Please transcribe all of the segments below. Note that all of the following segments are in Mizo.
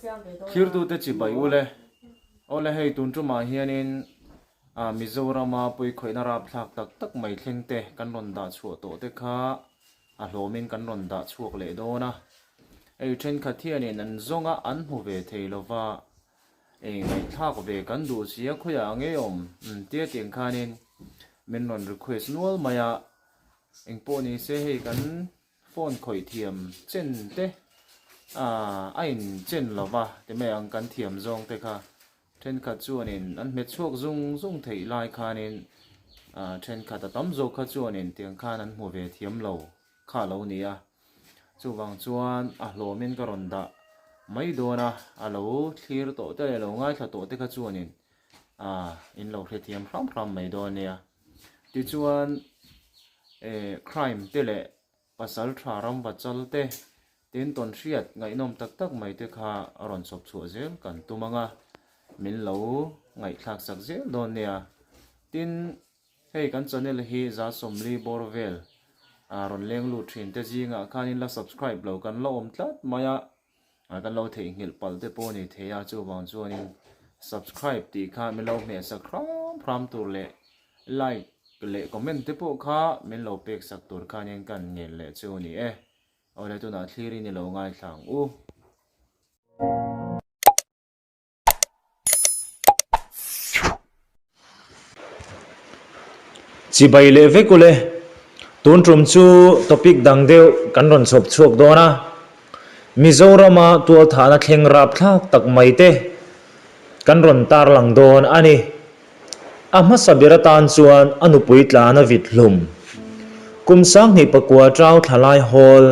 Thirtute chibai u le. Awle hei tun tumah hianin Mizorama puikhawihna rapthlak tak tak mai thleng te kan rawn dah chhuah tawh te kha a hlawmin kan rawn dah chhuak leh dawn a. Hei thenkhat hianin an zawng a, an hmu ve thei lova, ei ngaihthlak ve kan duh sia khawiah ang e awm tia tiang khanin min rawn request nual mai a. Engpawh ni se hei kan Phone khawih thiam chen te a in chen lo va ti mai ang kan thiam zawng te kha thenkhat chuanin an hmet chhuak zung zung theih lai khanin thenkhat a tam zawk kha chuanin tiang khan an hmu ve thiam lo kha lo ni a, chuvang chuan a hlawmin ka rawn dah mai dawn a, a lo thlir tawh te leh lo ngaithla tawh te kha chuanin in lo hrethiam hram hram mai dawn nia. Tichuan eh crime te leh pasal tha ramva chal te tin tawn hriat ngaihnawm tak tak mai te kha a rawn chhawp chhuah zel kan tum ang a, min lo ngaihthlak sak zel dawn nia. Tin, hei kan channel hi 140 bawr vel a rawn leng lut thin te zingah khanin la subscribe lo kan la awm tlat mai a, kan lo theihnghilh palh te pawh a ni thei a, chuvang chuanin subscribe tih kha min lo hmeh sak hram hram tur leh like leh comment te pawh kha min lo pek sak tur khanin kan ngel leh chu a ni e. Awle tunah thlirin i lo ngaithla ang u. Chibai leh vek ule, tun tum chu topic dang deuh kan rawn chhawp chhuak dawn a, Mizorama tualthahna thleng rapthlak tak mai te kan rawn tarlang dawn a ni. A hmasa ber atan chuan a nupui tlan a vit hlum. Kum 2009 Ṭau thlalai hawl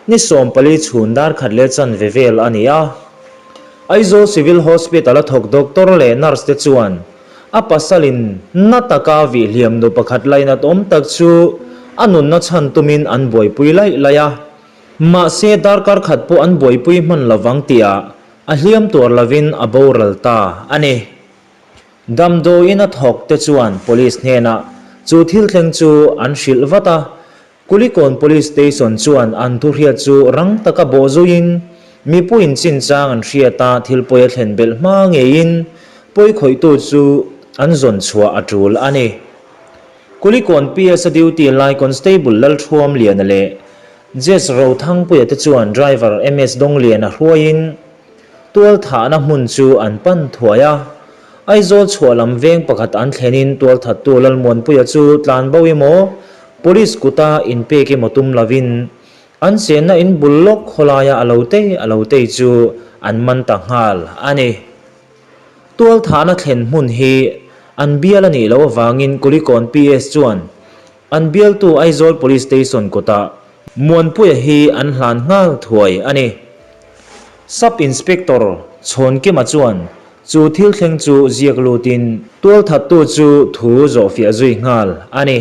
ni 14 chhun dar khat leh chanve vel a ni a. Aizawl Civil Hospital a thawk doctor leh nurse te chuan a pasalin na taka vih hliam nu pakhat lainat awm tak chu a nunna chhan tumin an buaipui laih laih a. Mahse darkar khat pawh an buaipui hman lovang tihah a hliam tuar lovin a boral ta a ni. Damdawiin a thawk te chuan police hnenah chu thil thleng chu an hrilh vat a. Kulikawn Police Station chuan an thuhriat chu rang taka bawh zuiin mipuiin chinchang an hriat a, thil pawi a thlen belh hma ngeiin pawi khawihtu chu an zawn chhuah a tul a ni. Kulikawn PS a duty lai Constable Lalthuamliana leh Jess Rothangpuia te chuan driver MS Dongliana hruaiin Tualthahna hmun chu an pan thuai a, Aizawl chhuah lam veng pakhat an thlenin tualthattu Lalmuanpuia chu tlan bo emaw, Police kuta inpek emaw tum lovin an chenna in bul lawk khawlaia a lo tei a lo tei chu an man ta nghal a ni. Tualthahna thlen hmun hi an bial a nih loh avangin Kulikawn PS chuan an bialtu Aizawl Police Station kutah Muanpuia hi an hlan nghal thuai a ni. Sub Inspector Chhawnkima chuan chu thil thleng chu ziak lutin tualthattu chu thu zawhfiah zui nghal a ni.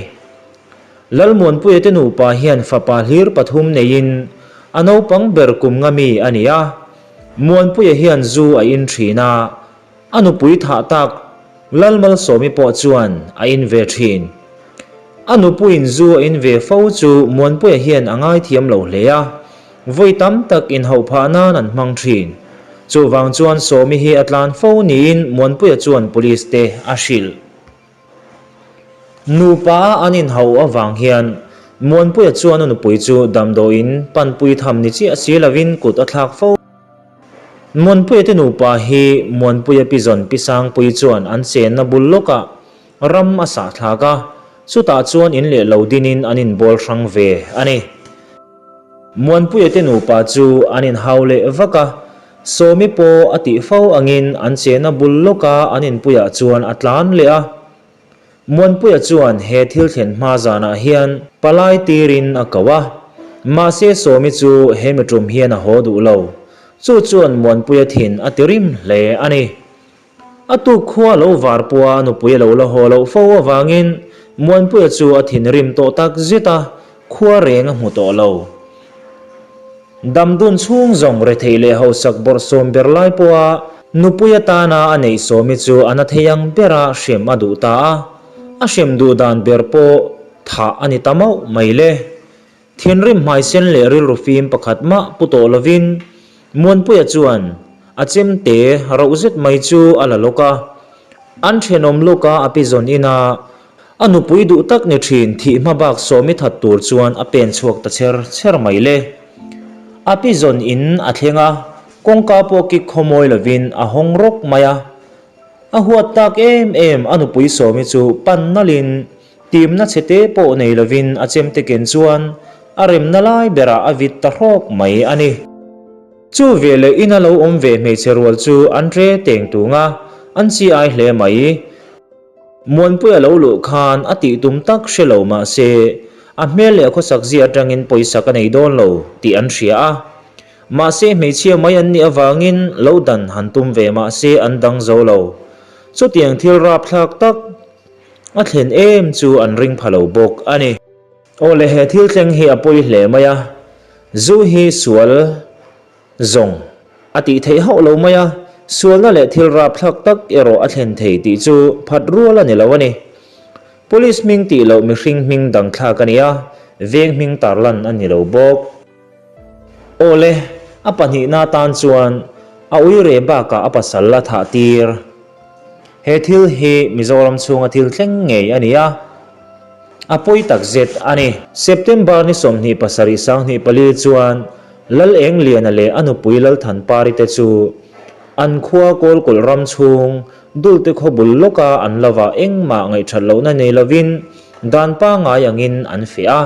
Lalmuanpuia te nupa hian fapa hlir pathum neiin a naupang ber kum nga mi a ni a. Muanpuia hian zu a in thin a, A nupui thah tak Lalmalsawmi pawh chuan a in ve thin. A nupuiin zu a in ve fo chu Muanpuia hian a ngaithiam lo hle a, vawi tam tak inhauh phah nan an hmang thin. Chuvang chuan Sawmi hi a tlan fo niin Muanpuia chuan police te a hrilh. Nupa a an inhauh avang hian Muanpuia chuan a nupui chu damdawiin panpui tham ni chiah si lovin kut a thlak fo. Muanpuia te nupa hi Muanpuia pi zawn pi Sangpui chuan an chenna bul lawkah ram a sah thlak a, chutah chuan in leh lo dinin an inbawl hrang ve a ni. Muanpuia te nupa chu an inhau leh vak a, Sawmi pawh a tih fo angin an chenna bul lawka an inpuiah chuan a tlan leh a. Muanpuia chuan he thil thlen hma zanah hian palai tirin a ko a, mahse Sawmi chu he miṭum hian a haw duh lo. Chu chuan Muanpuia thin a ti rim hle a ni. A tuk khua lo var pawha a nupui a lo la haw loh fo avangin Muanpuia chu a thinrim tawh tak zet a, khua reng a hmu tawh lo. Damdun chhung zawng retheih leh hausak bawrhsawm ber lai pawha nupui atana a neih sawmi chu a na thei ang bera hrem a duh ta a, a hrem duh dan ber pawh thah a ni ta mauh mai le. Thinrim hmaisen leh rilru fim pakhat mah pu tawh lovin Muanpuia chuan A chemte rauh zet mai chu a la lawk a. An thenawm lawka a pi zawn ina a nupui duh tak ni thin thih hma bak sawmi that tur chuan a pen chhuak ta chher chher mai le. A pi zawn in a thleng a, kawngka pawh kik khawmawi lovin a hawng rawk mai a. A huat tak em em a nupui sawmi chu pan nalhin Timna chhete pawh nei lovin a chemte ken chuan a remna lai berah a vit ta hrawk mai a ni. Chu veleh ina lo awm ve hmeichhe rual chu an re teng tung a, an chi ai hle mai. Muanpui a lo luh khan a tih tum tak hre lo mah se, a hmel leh a khawsak zia atangin pawisa ka nei dawn lo tih an hria a. Mahse hmeichhia mai an nih avangin lo dan han tum ve mah se an dang zo lo. Chutiang thil rapthlak tak A thlen em chu an ring pha lo bawk a ni. Aw le he thil thleng hi a pawi hle mai a, zu hi sual zawng a tih theih hauh lo mai a, sualna leh thil rapthlak tak erawh a thlen thei tih chu phat rual a ni lo a ni. Police hming tih loh mihring hming dang thlak a ni a, veng hming tarlan a ni lo bawk. Aw le, a pahnihna tan chuan a uire bakah a pasal a thah tir. He thil hi Mizoram chhunga thil thleng ngei a ni a, a pawi tak zet a ni. September ni 27 24 chuan Lal Engliana leh a nupui Lalthanpari te chu an khua Kawlkulh ram chhung Dulte khaw bul lawka an lova engmah ngaihthat lohna nei lovin dan pangngai angin an feh a.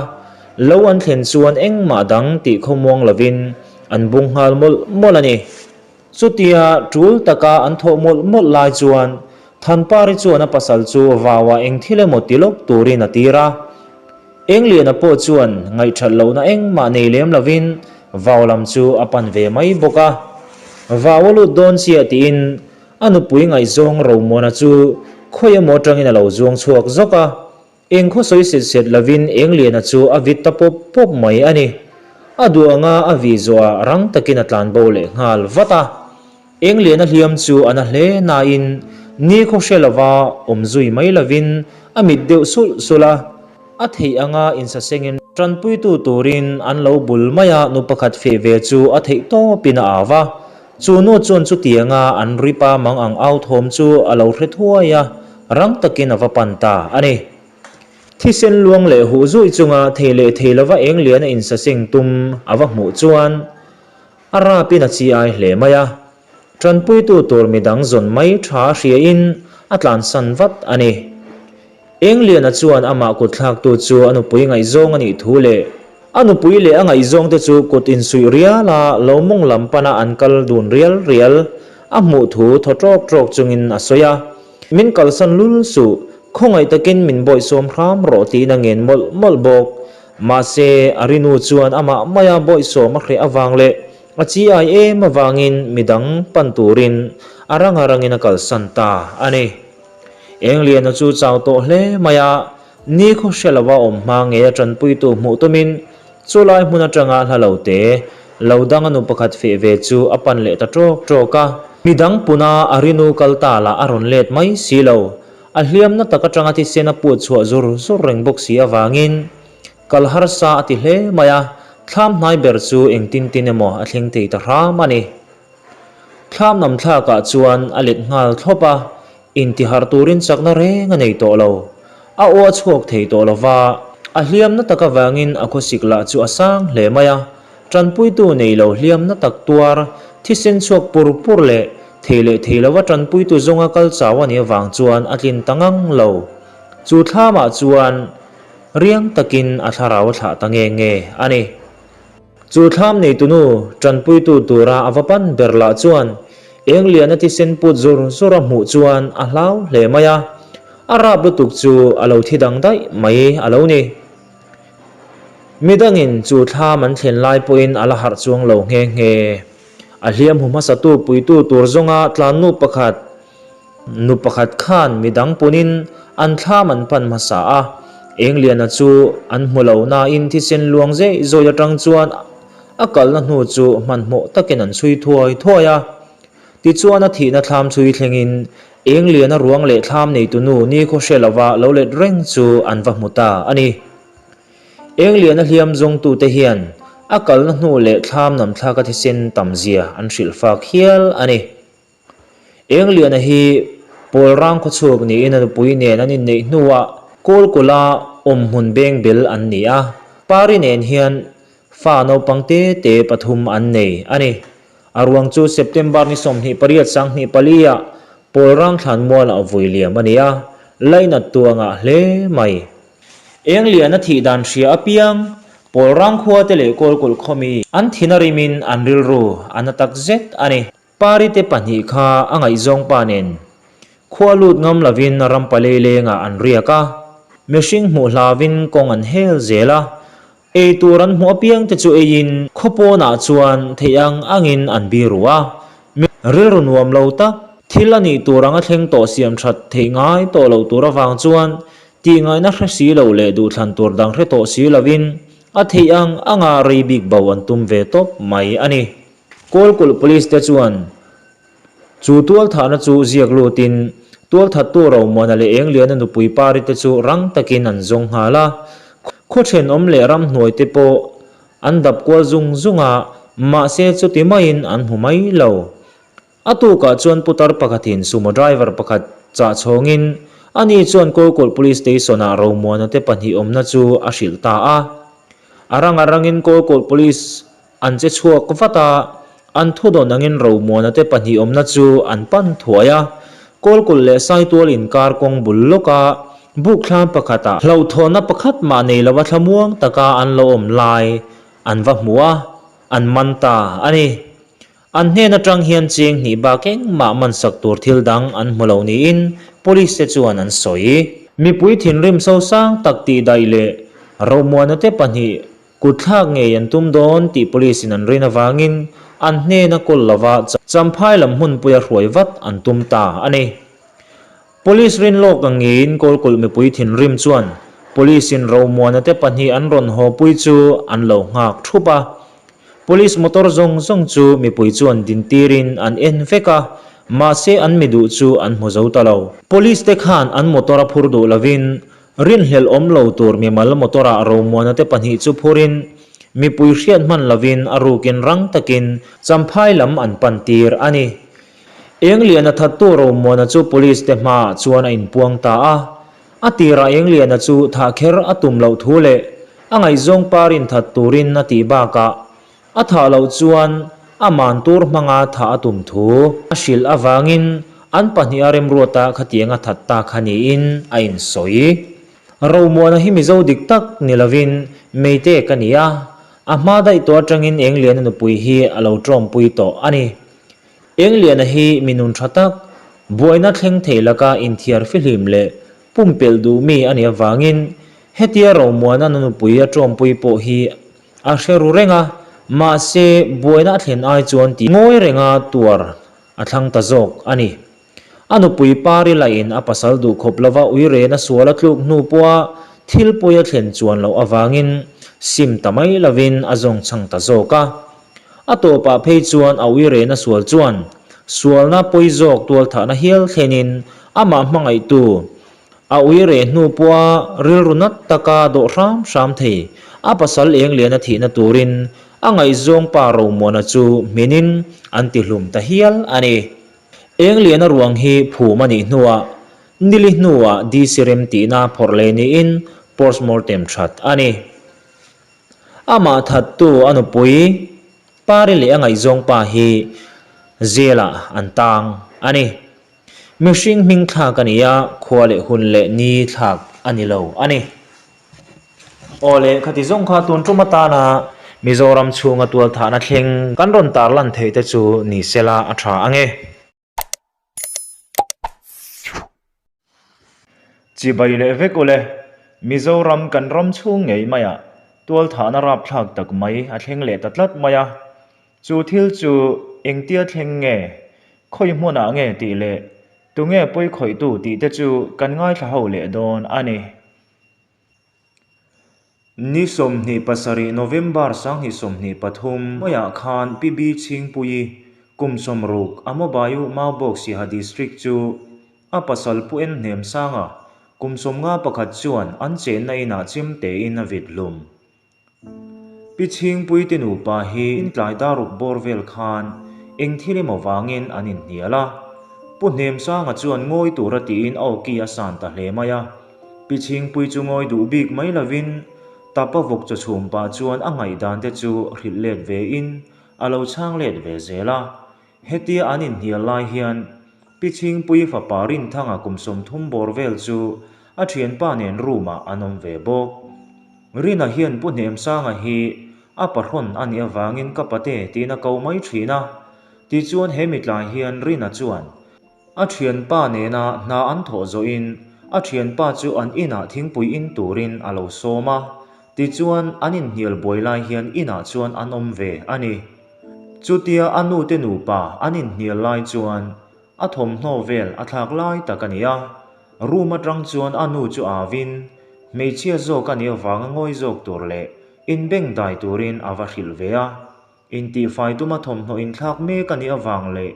Lo an thlen chuan engmah dang tih khawmuang lovin an bung nghal mawlh mawlh a ni. Chutia tul taka an thawh mawlh mawlh lai chuan Thanpari chuan a pasal chu vauah eng thil emaw ti lawk turin a tir a. Engliana pawh chuan ngaihthat lohna engmah nei lem lovin vau lam chu a pan ve mai bawk a. Vau a lut dawn chiah tiin a nupui ngaihzawng Romuana chu khawi emaw atangin a lo zuang chhuak zawk a. Eng khaw sawi set set lovin Engliana chu a vit ta pawp pawp mai a ni. A duh anga a vih zawhah rang takin a tlan bo leh nghal vat a. Engliana hliam chu a na hle nain ni khaw hre lova awm zui mai lovin a mit deuh sulh sulh a. A theih anga insasengin tanpuitu turin an lo bul mai a, nu pakhat feh ve chu a theih tawpin a au a. Chu nu chuan chutianga an ripa mang ang au thawm chu a lo hre thuai a. Rang takin a va pan ta a ni. Thisen luang leh huh zuih chunga thei leh thei lova eng lian a insaseng tum a va hmuh chuan a rapin a chi ai hle mai a. Tanpuitu tur midang zawn mai tha a hriain a tlansan vat a ni. Eng liana chuan amah kutthlaktu chu a nupui ngaihzawng a nih thu leh a nupui leh a ngaihzawngte chu kut insuih rial a lo mawng lam pana an kal dun rial rial a hmuh thu thaw tawk tawk chungin a sawi a. Min kalsan lul suh, khawngaih takin min bawihsawm hram rawh tiin a ngen mawlh mawlh bawk. Mahse, a rinu chuan amah maia bawihsawm a hreh avang leh a chi ai em avangin midang pan turin a ranga rangin a kalsan ta a ni. Engliana chu chau tawh hle mai a, nikhaw hre lova awm hma ngei a tanpuitu hmuh tumin Chulai hmun atanga hla lo te, lo danga nu pakhat feh ve chu a pan leh ta ṭawk ṭawk a. Midang puna a rinu kal ta lah a rawn let mai si lo. A hliamna tak atanga thisen a put chhuah zur zur reng bawk si avangin kal harsa a ti hle mai a, thlam hnai ber chu engtin tin emaw a thleng thei ta hram a ni. Thlam nam thlakah chuan a let nghal thlawp a, Intihar turin chakna reng a nei tawh lo. A aw a chhuak thei tawh lo va, a hliamna tak avangin a khawsik lah chu a sang hle mai a. Tanpuitu nei lo hliamna tak tuar, thisen chhuak pur pur leh thei leh thei lova tanpuitu zawnga kal chau a nih avang chuan a tlin ta ngang lo. Chu thlamah chuan riang takin a thlarau a thlah ta nge nge a ni. Chu thlam neitunu tanpuitu tura a va pan ber lah chuan eng liana thisen put zur zur a hmuh chuan a hlau hle mai a, a rap lutuk chu a lo thi dang daih mai a lo ni. Midangin chu thlam an thlen lai pawhin a la harh chuang lo nghe nghe. A hliam hmu hmasatu puitu tur zawnga tlannu pakhat, Nu pakhat khan midang punin an thlam an pan hmasa a, Engliana chu an hmu lo nain thisen luang zeih zawih atang chuan a kalna hnu chu hmanhmawh takin an chhui thuai thuai a. Tichuan a thihna thlam chhui thlengin Engliana ruang leh thlam neitu nu nikhaw hre lova lo let reng chu an va hmu ta a ni. Engliana hliam zawngtute hian. A kalna hnu leh thlam namthlaka thisen tam zia an hrilh fak hial a ni. Engliana hi Pawlrang khawchhuak niin a nupui nen an inneih hnuah Kawlkawla awmhmun bengbel an ni a, Pari nen hian fa naupang te te pathum an nei a ni. A ruang chu September ni 28 2004 ah Pawlrang thlanmualah vui liam a ni a, lainat tu a ngah hle mai. Engliana thih dan hria apiang, Pawlrang khua te leh Kawlkulh khawmi an thin a rimin an rilru a na tak zet a ni. Pari te pahnih kha a ngaihzawng pa nen khua lut ngam lovin ram palei lengah an riak a, mihring hmuh hlauvin kawng an hel zel a, ei tur an hmuh apiang te chu eiin khaw pawnah chuan theih ang angin an biru a, rilru nuam lo tak thil a nih tur anga thleng tawh siam that theih ngai tawh loh tur avang chuan tih ngaihna hre si lo leh duhthlan tur dang hre tawh si lovin a theih ang anga rei bik bo an tum ve tawp mai a ni. Kawlkulh Police te chuan chu tualthahna chu ziak lutin tualthattu Romuana leh Engliana nupui Pari te chu rang takin an zawng nghal a. Khaw thenawm leh ramhnuai te pawh an dap kual zung zung a, mahse chuti maiin an hmu mai lo. A tukah chuan putar pakhatin sumo driver pakhat chah chhawngin ani chuan Kawlkulh Police Station-ah Romuana te pahnih awmna chu a hrilh ta a. A rang a rangin Kawlkulh Police An che chhuak vat a, an thudawn angin Romuana te pahnih awmna chu an pan thuai a. Kawlkulh leh Saitual inkar kawng bul lawka buk thlam pakhatah hlauhthawnna pakhat mah nei lova thlamuang taka an lo awm lai an va hmu a, an man ta a ni. An hnen atang hian cheng hnih bak engmah mansak tur thil dang an hmu lo niin Police te chuan an sawi. Mipui thinrim sosang tak tihdaih leh Romuana te pahnih Kutthlak ngei an tum dawn tih police in an rin avangin an hnena kawl lova Champhai lam hmunpuia hruai vat an tum ta a ni. Police rin lawk ang ngeiin Kawlkulh mipui thinrim chuan police in Romuana te pahnih an rawn haw pui chu an lo nghak thup a. Police motor zawng zawng chu mipui chuan dintirin an en vek a, mahse an mi duh chu an hmu zo ta lo. Police te khan an motor a phur duh lovin Rinhlelh awm lo tur mimal motor-ah Romuana te pahnih chu phurin, mipui hriat hman lovin a rukin rang takin Champhai lam an pan tir a ni. Engliana thattu Romuana chu Police te hmaah chuan a inpuang ta a. A tirah Engliana chu thah kher a tum loh thu leh a ngaihzawng par inthat turin a tih bakah A thah loh chuan a man tur hmanga thah a tum thu a hrilh avangin an pahniha remruata khatiang a that ta kha niin a insawi. Romuana hi Mizo dik tak ni lovin Meite ka ni a, a hma daih tawh atangin Engliana nupui hi a lo tawmpui tawh a ni. Engliana hi mi nun tha tak, buaina thleng thei laka inthiar fihlim leh pumpelh duh mi a nih avangin hetia Romuana nupui a tawmpui pawh hi A hre ru reng a, mahse buaina a thlen ai chuan tih ngawi renga tuar a thlang ta zawk a ni. A nupui Pari lahin a pasal duh khawp lova uirena sual a tluk hnu pawha thil pawi a thlen chuan loh avangin sim ta mai lovin a zawng chhang ta zawk a. A tawpah phei chuan a uirena sual chuan sualna pawi zawk tualthahna hial thlenin amah hmangaihtu A ui reh hnu pawha rilru nat taka dawh hram hram thei. A pasal eng lian a thihna turin a ngaihzawng pa Romuana chu hminin an tihlum ta hial a ni. Eng liana ruang hi phum a nih hnuah nili hnuah DC rem tihna phawrh leh niin postmortem that a ni. Amah thattu a nupui Pari leh a ngaihzawng pa hi jail-ah an tang a ni. Mihring hming thlak a ni a, khua leh hun leh ni thlak a ni lo a ni. Aw le, khati zawng kha tun tum atana Mizoram chhunga tualthahna thleng kan rawn tarlan theih te chu ni sela a tha ang e. Chibai leh vek ule, Mizoram kan ram chhung ngei maiah tualthahna rapthlak tak mai a thleng leh ta tlat mai a. Chu thil chu engtia thleng nge, khawi hmunah nge tih leh tunge pawi khawihtu tih te chu kan ngaithla ho leh dawn a ni. Ni 27 November 2023 maiah khan PB Chhingpuii kum 60 a Mobayu Maubawk Siaha District chu a pasal Pu En Hnemsanga kum 51 chuan an chenna inah chemtein a vit hlum. Pi Chhingpuii te nupa hi intlai daruk bawr vel khan eng thil emaw vangin an inhnial a. Pu Hnemsanga chuan ngawi tura tiin a awki a san ta hle mai a. Pi Chhingpuii chu ngawi duh bik mai lovin tapa vawk chaw chhum pah chuan a ngaihdan te chu hrilh let ve in a lo chhang let ve zel a. Hetia an inhnial lai hian Pi Chhingpuii fapa Rinthanga kum 30 bawr vel chu a thianpa nen room ah an awm ve bawk. Rina hian Pu Hnemsanga hi a pahrawn a nih avangin ka pate tiin a ko mai thin a. Tichuan he mitlai hian Rina chuan a thianpa nena hna an thawh zawhin a thianpa chu an inah thingpui in turin a lo sawm a. Tichuan an inhnial buai lai hian inah chuan an awm ve a ni. Chutia a nute nupa an inhnial lai chuan a thawmhnaw vel a thlak lai tak a ni a, room atang chuan a nu chu avin hmeichhia zawk a nih avanga ngawi zawk tur leh inbengdai turin a va hrilh ve a. Intihfai tuma thawmhnaw inthlak mek a nih avang leh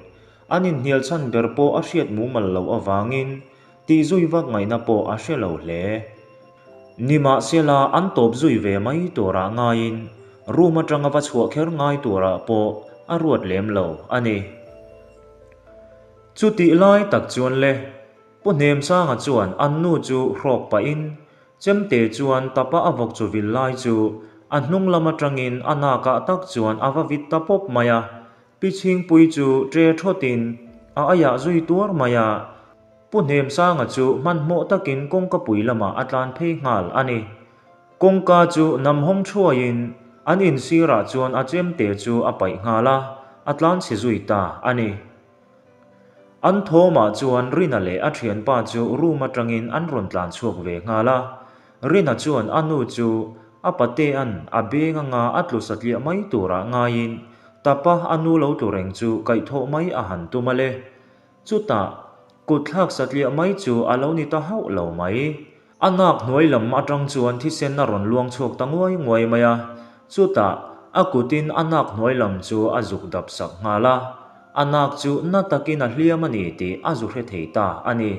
an inhnial chhan ber pawh a hriat mumal loh avangin tihzui vak ngaihna pawh a hre lo hle. Nimahsela, an tawp zui ve mai turah ngaiin room atanga va chhuah kher ngai turah pawh a ruat lem lo a ni. Chutih lai tak chuan le, Pu Hnemsanga chuan an nu chu hrawk pahin chemte chuan tapa a vawk chu vil lai chu a hnung lam atangin a nakah tak chuan a va vit ta pawp mai a, Pi Chhingpuii chu ṭe thawtin a aiah zui tuar mai a. Pu Hnemsanga chu hmanhmawh takin kawngkapui lamah a tlan phei nghal a ni. Kawngka chu nam hawng thuaiin an insirah chuan a chemte chu a paih nghal a, a tlan chhe zui ta a ni. An thawmah chuan Rina leh a thianpa chu room atangin an rawn tlan chhuak ve nghal a. Rina chuan a nu chu a patea'n a beng anga a tlu satliah mai turah ngaiin tapa a nu lo tlu reng chu kaihthawh mai a han tum a le. Chutah, kut thlak satliah mai chu a lo ni ta hauh lo mai. A nak hnuai lam atang chuan thisen a rawn luang chhuak ta nguai nguai mai a. Chutah, a kutin a nak hnuai lam chu a zuk dap sak nghal a. A nak chu na takin a hliam a ni tih a zu hre thei ta a ni.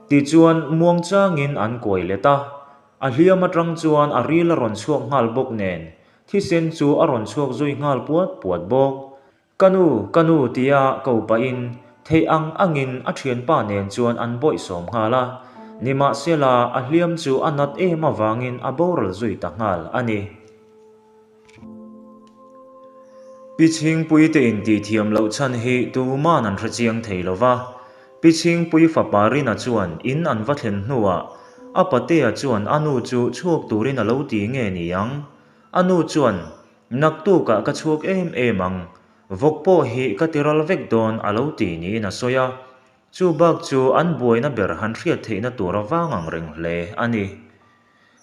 Tichuan, muangchangin an kuai let a. A hliam atang chuan a ril a rawn chhuak nghal bawk nen, thisen chu a rawn chhuak zui nghal puat puat bawk. Ka nu, ka nu tia ko pahin theih ang angin a thianpa nen chuan an bawihsawm nghal a, nimahsela a hliam chu a nat em avangin a boral zui ta nghal a ni. Pi Chhingpui te intihthiam loh chhan hi tuman an hrechiang thei lo va, Pi Chhingpui fapa Rina chuan in an va thlen hnuah a patea chuan a nu chu chhuak turin a lo ti nge ni ang? A nu chuan Naktukah ka chhuak em em ang, vawk pawh hi ka ti ral vek dawn a lo ti niin a sawi a, chu bak chu an buaina ber han hriat theihna tur a vang ang reng hle a ni.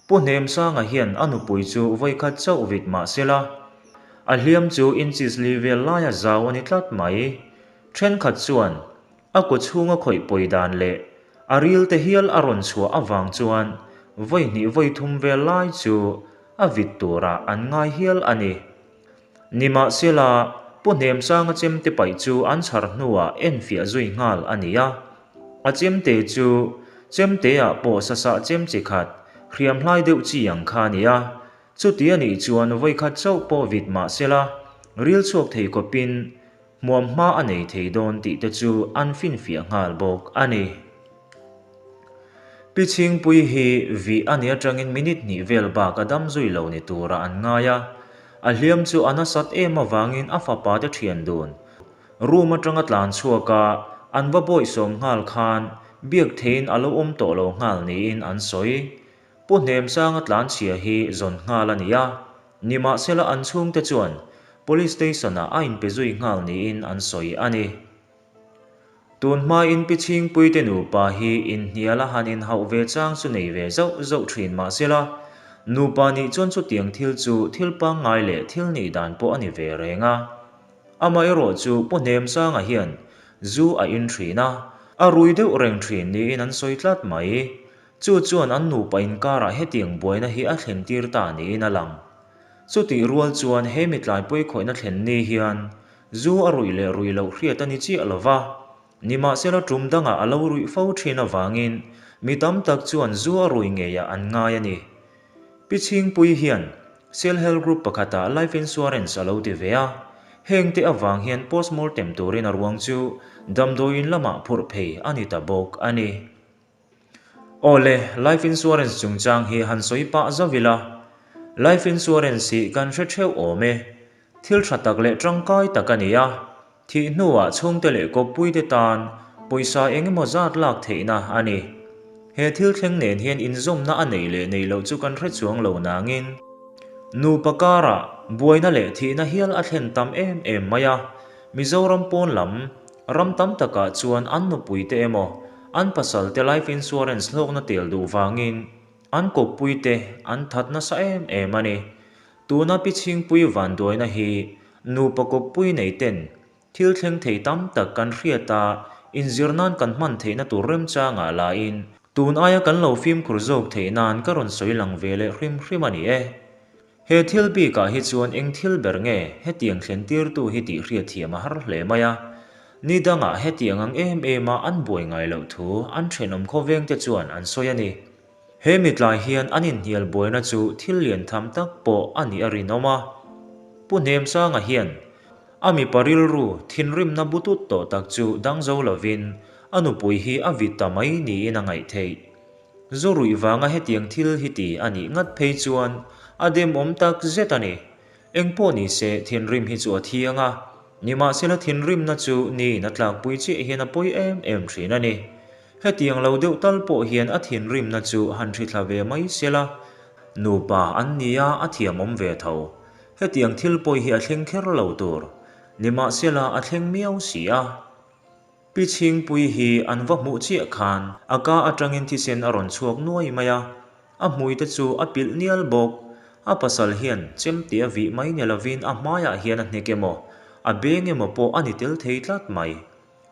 Pu Hnemsanga hian a nupui chu vawikhat chauh vit mah sela, a hliam chu inches li vel laia zau a ni tlat mai. Thenkhat chuan a kaw chhunga khawih pawi dan leh a ril te hial a rawn chhuah avang chuan vawi hnih vawi thum vel lai chu a vit turah an ngai hial a ni. Nimahsela, Pu Hnemsanga chemte paih chu an chhar hnuah enfiah zui nghal a ni a. A chemte chu chemteah pawh sasah chem chi khat, hriam hlai deuh chi ang kha a ni a. Chuti a nih chuan vawikhat chauh pawh vit mahsela, ril chhuak thei kawpin hmuam hma a nei thei dawn tih te chu an finfiah nghal bawk a ni. Pi Chhingpui hi vih a nih atangin minute hnih vel bak a dam zui lo ni turah an ngai a, a hliam chu a nasat em avangin a fapa te thian dun room atanga tlan chhuak a, an va bawihsawm nghal khan biak theiin a lo awm tawh lo nghal niin an sawi. Pu Hnemsanga tlanchhia hi zawn nghal a ni a, nimahsela an chhungte chuan Police Station-ah a inpe zui nghal niin an sawi a ni. Tun hmain Pi Chhingpuite nupa hi inhnial a han inhauh ve chang chu nei ve zauh zauh thin mahsela, nupa nih chuan chutiang thil chu thil pangngai leh thil nih dan pawh a ni ve reng a. Amaherawh chu Pu Hnemsanga hian zu a in thin a, a rui deuh reng thin niin an sawi tlat mai. Chu chuan an nupa inkarah hetiang buaina hi a thlen tir ta niin a lang. Chutih rual chuan he mitlai pawikhawihna thlen ni hian zu a ruih leh ruih loh hriat a ni chiah lo va, nimahsela tum dangah a lo ruih fo thin avangin mi tam tak chuan zu a rui ngeiah an ngai a ni. Pi Chhingpui hian. Self-help group pakhatah life insurance a lo ti ve a, hengte avang hian postmortem turin a ruang chu damdawiin lamah phurh phei a ni ta bawk a ni. Aw le, life insurance chungchang hi han sawi pah zauh ila. Life insurance hi kan hre theuh awm e. Thil tha tak leh tangkai tak a ni a, thih hnuah chhungte leh kawppuite tan pawisa eng emaw zat lak theihna a ni. He thil thleng nen hian inzawmna a neih leh neih loh chu kan hre chuang lo nangin, nupa karah buaina leh thihna hial a thlen tam em em mai a, Mizoram pawn lam ram tam takah chuan an nupuite emaw an pasalte life insurance hlawkna tel duh vangin an kawppuite an that nasa em em a ni. Tuna Pi Chhingpui vanduaina hi nupa kawppui nei ten thil thleng thei tam tak kan hriat a, inzir nan kan hman theihna tur remchangah lahin tun aia kan lo fimkhur zawk theih nan ka rawn sawi lang ve leh hrim hrim a ni e. He thil bikah hi chuan eng thil ber nge hetiang thlen tirtu hi tih hriatthiam a har hle mai a, ni dangah hetiang ang em em a an buai ngai loh thu an thenawm khawvengte chuan an sawi a ni. He mitlai hian an inhnial buaina chu thil lian tham tak pawh a nih a rinawm a. Pu Hnemsanga hian a mipa rilru thinrimna butut tawh tak chu dang zo lovin a nupui hi a vit ta mai niin a ngaih theih. Zu ruih vanga hetiang thil hi ti a nih ngat phei chuan a demawm tak zet a ni. Eng pawh ni se thinrim hi chu a thiang a, nimahsela thinrimna chu niin a tlakpui chiah hian a pawi em em thin a ni. Hetiang lo deuh tal pawh hian a thinrimna chu han hrithla ve mai se la, nupa an nia a thiamawm ve tho. Hetiang thil pawi hi a thleng kher lo tur. Nimahsela a thleng miau si a. Pi Chhingpui hi an va hmuh chiah khan a ka atangin thisen a rawn chhuak nuai mai a, a hmui te chu a pilh nial bawk. A pasal hian chemte a vih mai ni lovin a hmaiah hian a hnek emaw, a beng emaw pawh a ni tel thei tlat mai.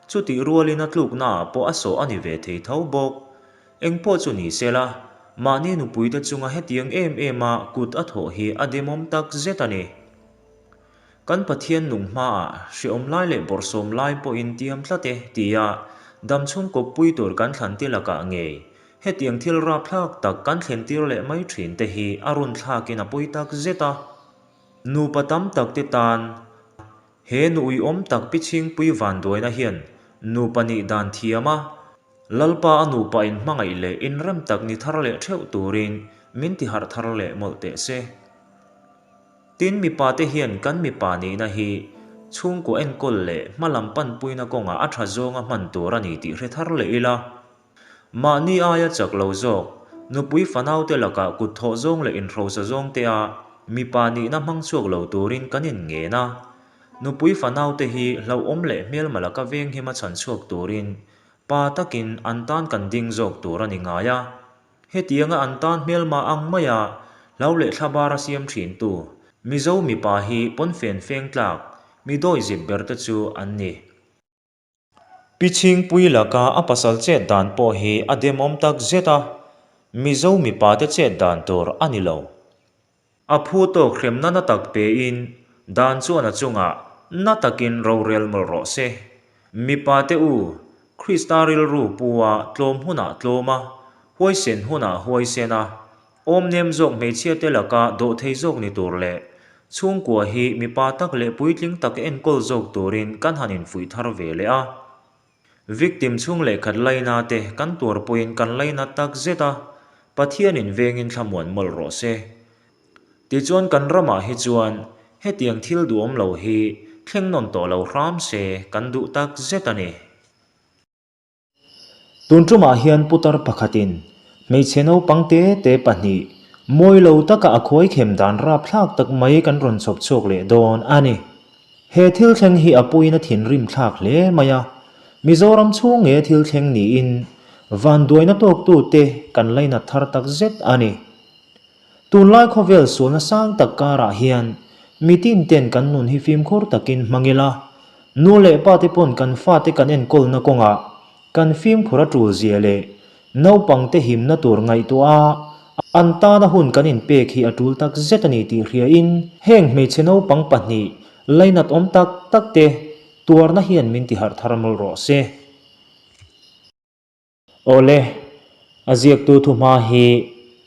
Chutih rualin a tluknaah pawh a sawh a ni ve thei tho bawk. Eng pawh chu ni se la, mahni nupuite chunga hetiang em ema kut a thawh hi a demawm tak zet a ni. Kan Pathian nung hmaah hreawm lai leh bawrhsawm lai pawhin tiam tlat e tia damchhung kawppui tur kan thlan ti lakah ngei hetiang thil rapthlak tak kan thlentir leh mai thin te hi a runthlakin a pawi tak zet a. Nupa tam tak te tan He nu uiawm tak Pi Chhingpui vanduaina hian nupa nih dan thiam a, Lalpa a nupa inhmangaih leh inrem tak ni thar leh theuh turin min ti harh thar leh mawlh teh se. Tin, mipa te hian kan mipa nihna hi chhungkaw enkawl leh hmalam panpuina kawngah a tha zawnga hman tur a ni tih hre thar leh ila. Mahni aia chak lo zawk, nupui fanaute lakah kut thawh zawng leh inhrosa zawng te a mipa nihna hmang chhuak lo turin kan inngen a. Nupui fanaute hi hlauhawm leh hmelma laka venghima chhan chhuak turin pa takin an tan kan ding zawk tur a ni ngai a. Hetianga an tan hmelma ang maia hlau leh thlabar a siam thintu Mizo mipa hi pawnfen feng tlak mi dawizip berte chu an ni. Pi Chhingpui laka a pasal chet dan pawh hi a demawm tak zet a, Mizo mipa te chet dan tur a ni lo. A phu tawk hremna na tak pein dan chuan a chungah na takin rorel mawlh rawh se. Mipa te u, Krista rilru pu a tlawm hunah tlawm a, huaisen hunah huaisen a, Awmnem zawk hmeichhia te laka dawhthei zawk ni tur leh chhungkua hi mipa tak leh puitling tak enkawl zawk turin kan han infuih thar ve leh a. Victim chhung leh khat laina te kan tuar pawhin kan laina tak zet a, Pathianin vengin thlamuan mawlh rawh se. Tichuan kan ramah hi chuan hetiang thil duhawm lo hi thleng nawn tawh lo hram se kan duh tak zet a ni. Tun tumah hian putar pakhatin hmeichhe naupang te te pahnih mawi lo taka a khuai khem dan rapthlak tak mai kan rawn chhawp chhuak leh dawn a ni. He thil thleng hi a puiin a thinrim thlak hle mai a, Mizoram chhung nge thil thleng niin vanduaina tawktute kan lainat thar tak zet a ni. Tunlai khawvel sualna sang tak karah hian mitin ten kan nun hi fimkhur takin hmang ila, nu leh pa te pawn kan fate kan enkawlna kawngah kan fimkhur a tul zia leh naupangte himna tur ngaihtuah a an tana hun kan inpek hi a tul tak zet a ni tih hriain heng hmeichhe naupang pahnih lainat awm tak tak te tuarna hian min tiharh thar mawlh rawh se. Awle, a ziaktu thuhma hi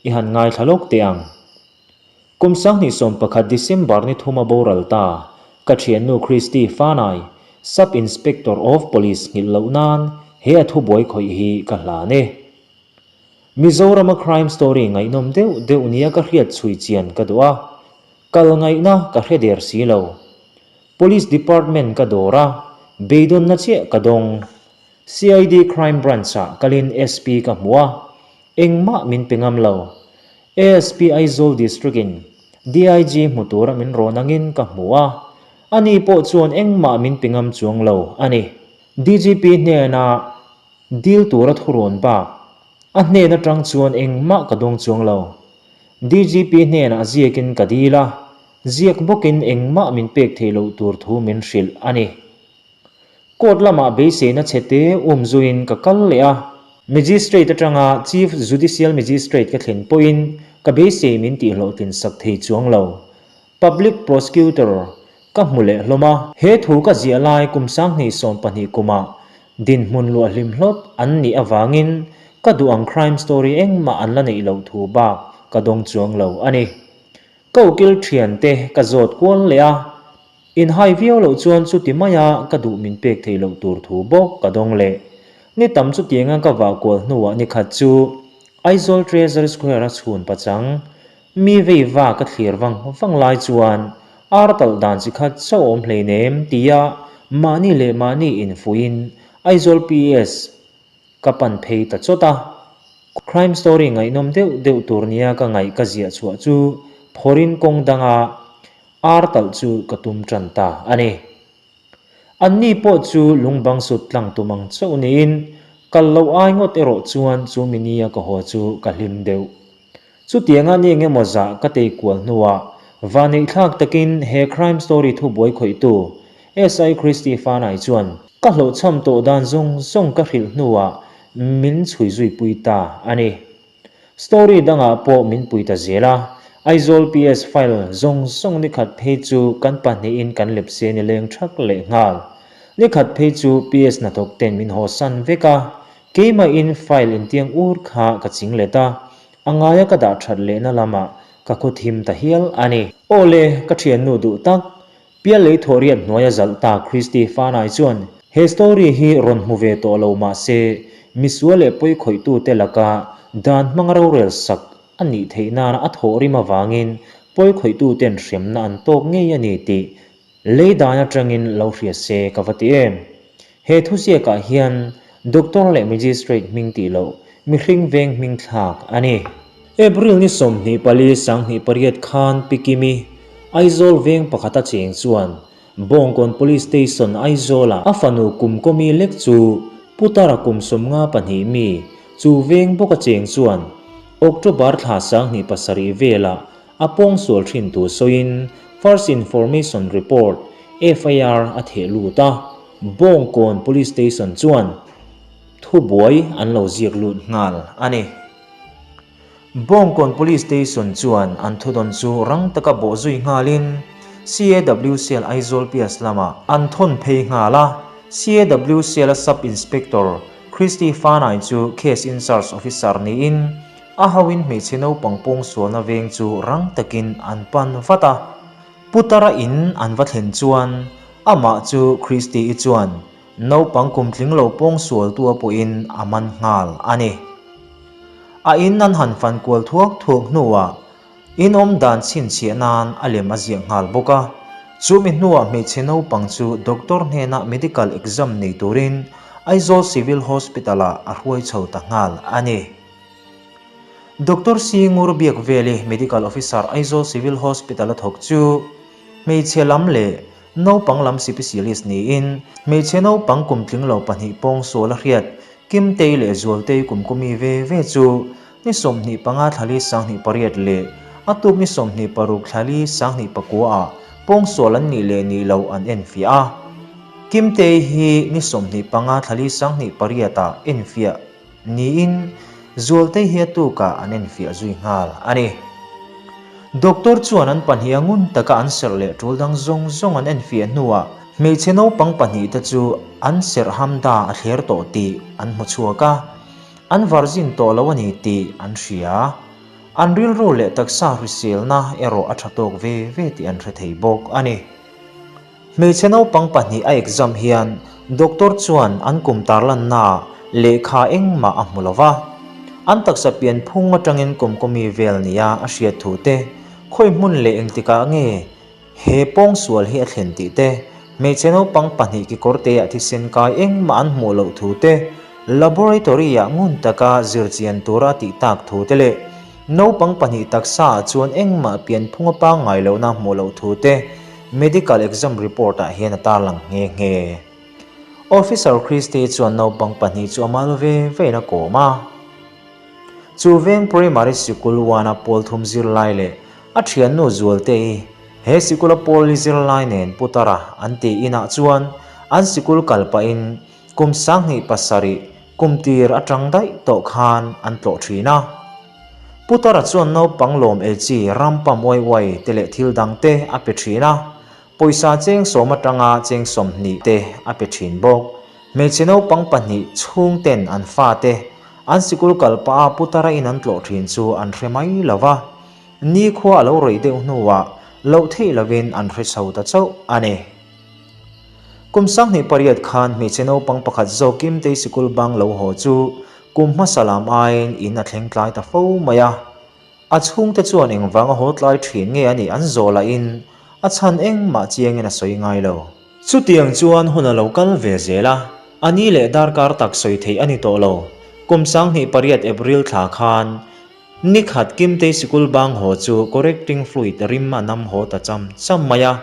i han ngaithla lawk teh ang. Kum 2011 December ni thuma boral ta, ka thiannu Christy Fanai, Sub Inspector of Police nghilh loh nan he a thubuai khawih hi ka hlan e. Mizorama crime story ngaihnawm deuh deuh nia ka hriat chhui chian ka duh a, kal ngaihna ka hre der si lo. Police Department ka dawr a, beidawnna chiah ka dawng. CID Crime Branch-ah kalin SP ka hmu a, engmah min pe ngam lo. ASP Aizawl District-in DIG hmu tura min rawn angin ka hmu a, ani pawh chuan engmah min pe ngam chuang lo a ni. DGP hnena dil tura thurawn bak a hnen atang chuan engmah ka dawng chuang lo. DGP hnenah ziakin ka dil a, ziak bawkin engmah min pek theih loh tur thu min hrilh a ni. Court lamah beiseina chhete umzuiin ka kal leh a. Magistrate atanga Chief Judicial Magistrate ka thlen pawhin ka beisei min tihhlawhtlin sak thei chuang lo. Public Prosecutor ka hmu leh hlawm a. He thu ka ziah lai kum 2012 kumah dinhmun luah hlim hlawt an nih avangin ka duh ang crime story engmah an la neih loh thu bak ka dawng chuang lo a ni. Ka ukil thiante ka zawt kual leh a. Inhai viau loh chuan chuti maia ka duh min pek theih loh tur thu bawk ka dawng leh. Ni tam chutianga ka vah kual hnuah ni khat chu Aizawl Treasury Square-a chhun pachang mi vei va ka thlir vang vang lai chuan ar talh dan chi khat chauh awm hleinem tia mahni leh mahni infuihin Aizawl PS Ka pan phei ta chawt a, crime story ngaihnawm deuh deuh tur nia ka ngaih ka ziah chhuah chu phawrin kawng danga ar talh chu ka tum tan ta a ni. Anni pawh chu lungbang sut tlang tum ang chauh niin kal loh ai ngawt erawh chuan chu mi nia ka haw chu ka hlim deuh. Chutianga ni engemaw zah ka tei kual hnuah vaneihthlak takin he crime story thubuai khawihtu SI Christy Fanai chuan ka hlawhchham tawh dan zawng zawng ka hrilh hnuah min chhui zui pui ta a ni. Story dangah pawh min pui ta zel a, Aizawl PS file zawng zawng nikhat phei chu kan pahnihin kan lepse ni leng thak leh nghal. Nikhat phei chu PS hnathawk ten min hawsan vek a, keimahin file intiang ur kha ka ching let a, A ngaia ka dah that lehna lamah ka khaw thim ta hial a ni. Aw le, ka thiannu duh tak, Pial lei thawh riat hnuaia zalh ta Christy Fanai chuan he story hi rawn hmu ve tawh lo mah se, misual leh pawi khawihtute laka dan hmanga rorel sak a nih theih nana a thawh rim avangin pawi khawihtuten hremna an tawk ngei a ni tih Lei dan atangin lo hria se ka va ti em? He thuziakah hian Doctor leh Magistrate hming tih loh mihring veng hming thlak a ni. April ni 24 28 khan Pi Kimi, Aizawl veng pakhata cheng chuan Bawngkawn Police Station Aizawla a fanu kum kawmi lek chu Putara kum 52 mi chu veng bawka cheng chuan October thla 27 velah A pawngsual thin tu sawiin First Information Report, FIR, a theh lut a, Bawngkawn Police Station chuan thubuai an lo ziak lut nghal a ni. Bawngkawn Police Station chuan an thudawn chu rang taka bawh zui nghalin CAW Cell Aizawl PS lamah an thawn phei nghal a, CAW Cell-a Sub Inspector Christy Fanai chu Case In-Charge Officer niin A hoin hmeichhe naupang pawngsualna veng chu rang takin an pan vat a. Putara in an va thlen chuan amah chu Christy-i chuan naupang kum tling lo pawngsualtua pawhin a man nghal a ni. A in an han fan kual thuak thuak hnuah in awm dan chhinchhiah nan a lem a ziah nghal bawk a. Chumi hnuah hmeichhe naupang chu doctor hnenah medical exam nei turin Aizawl Civil Hospital-ah a hruai chho ta nghal a ni. Doctor C. Ngurbiakveli, Medical Officer, Aizawl Civil Hospital a thawk chu hmeichhe lam leh naupang lam sipisialist niin hmeichhe naupang kum tling lo pahnih pawngsual a hriat Kimtei leh Zualtei kum kumi ve ve chu ni 25 thlali 28 leh a tuk ni 26 thlali 29 ah pawngsual an nih leh nih loh an enfiah a. Kimtei hi ni 25 thlali 28 ah enfiah Niin, Zualtei hi a tukah an enfiah zui nghal a ni. Doctor chuan an pahniha ngun taka an serh leh tul dang zawng zawng an enfiah hnuah hmeichhe naupang pahnihte chu an serh hamda a thler tawh tih an hmu chhuak a, an virgin tawh lo a ni tih an hria. An rilru leh taksa hriselna erawh a tha tawk ve ve tih an hre thei bawk a ni. Hmeichhe naupang pahnih a exam hian doctor chuan an kum tarlannaah lehkha engmah a hmu lo va. An taksa pianphung atangin kumkawmi vel nia a hriat thu te, khawi hmun leh engtikah nge He pawngsual hi a thlen tih te, hmeichhe naupang pahnih kekawr teah thisen kai engmah an hmuh loh thu te, laboratory-ah ngun taka zirchian tura a tih tak thu te leh naupang pahnih taksaah chuan engmah pianphunga pangngai lohna hmuh loh thu te medical exam report-ah hian a tarlang nghe nghe. Officer Christy chuan naupang pahnih chu a mal ve vein a kawm a. Chu veng primary sikul uana pawl thum zirlai leh a thiannu Zualtei he sikula pawl li zirlai nen Putara an tih inah chuan an sikul kal pahin kum 27 kum tir atang daih tawh khan an tlawh thin a. Putara chuan naupang lawm ei chi rampam uai uai te leh thil dang te a pe thin a, pawisa cheng sawm atanga cheng 20 te a pe thin bawk. Hmeichhe naupang pahnih chhungten an fate an sikul kal pah a putara in an tlawh thin chu an hre mai lo va, nikhua a lo rei deuh hnuah loh theih lovin an hre chho ta chauh a ni. Kum 28 khan hmeichhe naupang pakhat zawk Kimtei sikul bang lo haw chu kum hmasa lam aiin in a thleng tlai ta fo mai a. A chhungte chuan engvanga haw tlai thin nge a nih an zawh lahin a chhan engmah chiangin a sawi ngai lo. Chutiang chuan hun a lo kal ve zel a, a ni leh darkar tak sawi theih a ni tawh lo. Kum 28 April thla khan nikhat Kimtei sikul bang haw chu correcting fluid rim a nam haw ta cham cham mai a.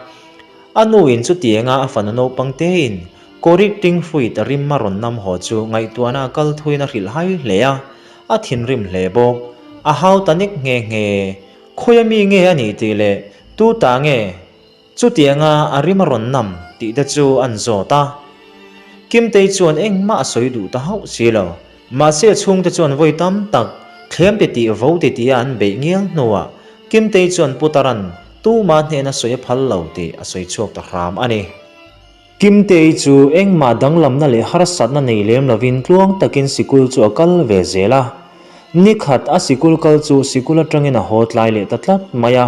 A nuin chutianga a fanu naupang tein correcting fluid rim a rawn nam haw chu ngaihtuahna a kal thuin a hrilh hai hle a. A thinrim hle bawk. A hau ta nek nghe nghe. Khawi a mi nge a nih tih leh tu ta nge chutianga a rim a rawn nam tih te chu an zawt a. Kimtei chuan engmah a sawi duh ta hauh si lo. Mahse a chhungte chuan vawi tam tak thlem ti tih vo ti tih a an beih ngial hnuah Kimtei chuan Putaran tuma hnena sawi a phal lo tih a sawi chhuak ta hram a ni. Kimtei chu engmah danglamna leh harsatna nei lem lovin tluang takin sikul chu a kal ve zel a. Nikhat a sikul kal chu sikul atangin a haw tlai leh ta tlat mai a.